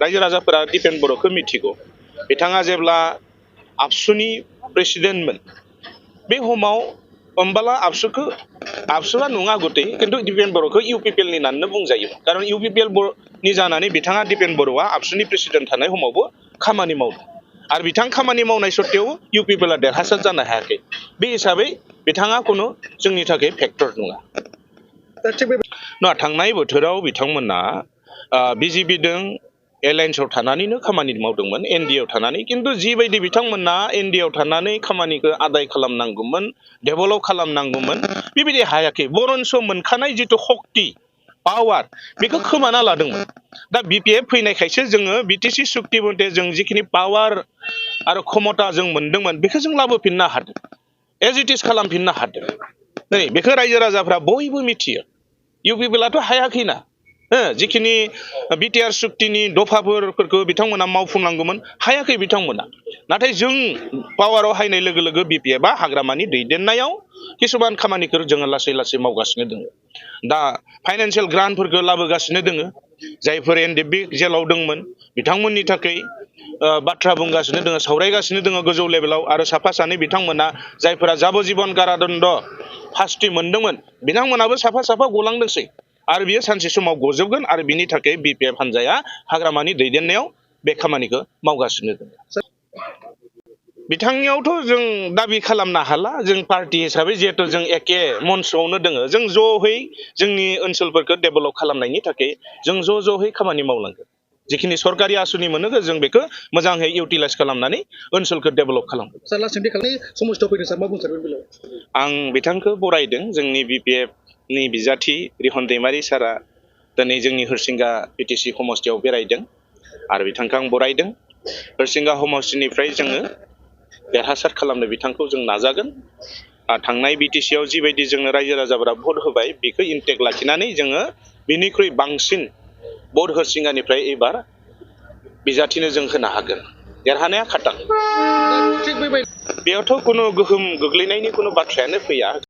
रायजो राजाफोरा दिपेन बर'खौ मिथिगौ बिथाङा जेब्ला आबसुनि प्रेसिडेन्टमोन बे समाव अम्बाला आबसुआ नङा गथै खिन्थु दिपेन बर'खौ इउपिपिएल नि होननानै बुंजायोमोन कारन इउपिपिएल नि जानानै बिथाङा दिपेन बर'आ आबसुनि प्रेसिडेन्ट थानाय समावबो खामानि मावदों आरो बिथां खामानि मावनाय सत्तेयाव इउपिपिएल आ देरहासार जानो हायाखै बे हिसाबै बिथाङा खुनु जोंनि थाखाय फेक्टर नङा थांनाय बोथोराव बिथांमोना बिजेपिजों एलायन्सआव थानानैनो खामानि मावदोंमोन एनडिएआव थानानै खिन्थु जिबायदि बिथांमोना एनडिएआव थानानै खामानिखौ आदाय खालामनांगौमोन डेभेलप खालामनांगौमोन बेबायदि हायाखै बरन्स मोनखानाय जिथु शक्ति पावार बेखौ खोमाना लादोंमोन दा बिपिएफ फैनायखायसो जोङो बिटिसि सुक्ति मथे जों जिखिनि पावार आरो क्षमता जों मोनदोंमोन बेखौ जों लाबोफिननो हादों एज इट इज खालामफिननो हादों नै बेखौ रायजो राजाफ्रा बयबो मिथियो इउपिपिएलआथ' हायाखैना जिखिनि बिटिआर सुक्तिनि दफाफोरखौ बिथांमोना मावफुंनांगौमोन हायाखै बिथांमोना नाथाय जों पावाराव हायनाय लोगो लोगो बिपिएफआ हाग्रामानि दैदेननायाव किसुमान खामानिखौ जोङो लासै लासै मावगासिनो दङ दा फाइनान्सियेल ग्रान्टफोरखौ लाबोगासिनो दङ जायफोर एनडिएफबि जेलाव दंमोन बिथांमोननि थाखाय बाथ्रा बुंगासिनो दङ सावरायगासिनो दङ गोजौ लेभेलाव आरो साफा सानै बिथांमोना जायफोरा जाबजीबन कारादन्ड फास्टि मोनदोंमोन बिथांमोनाबो साफा साफा गलांदोंसै आरो बियो सानसे समाव गजोबगोन आरो बिनि थाखाय बिपिएफ हान्जाया हाग्रामानि दैदेननायाव बे खामानिखौ मावगासिनो दङ बिथांनियावथ' जों दाबि खालामनो हाला जों पार्टी हिसाबै जिहेतु जों एखे मन्चआवनो दङ जों ज'है जोंनि ओनसोलफोरखौ डेभेलप खालामनायनि थाखाय जों ज'है खामानि मावलांगोन जिखिनि सरकारि आसुनि मोनो जों बेखौ मोजाङै इउटिलाइज खालामनानै ओनसोलखौ डेभेलप खालामगोन आं बिथांखौ बरायदों जोंनि बिपिएफ नि बिजाथि रिहन दैमारि सारा दिनै जोंनि हरसिंगा बिटिसि समस्तियाव बेरायदों आरो बिथांखौ आं बरायदों हरसिंगा समस्तिनिफ्राय जोङो देरहासार खालामनो बिथांखौ जों नाजागोन थांनाय बिटिसिआव जिबायदि जोङो रायजो राजाफोरा भट होबाय बेखौ इन्टेक्ट लाखिनानै जोङो बिनिख्रुइ बांसिन भट हरसिंगानिफ्राय एबार बिजाथिनो जों होनो हागोन देरहानाया खाथां बेयावथ' खुनु गोहोम गोग्लैनायनि खुनु बाथ्रायानो फैया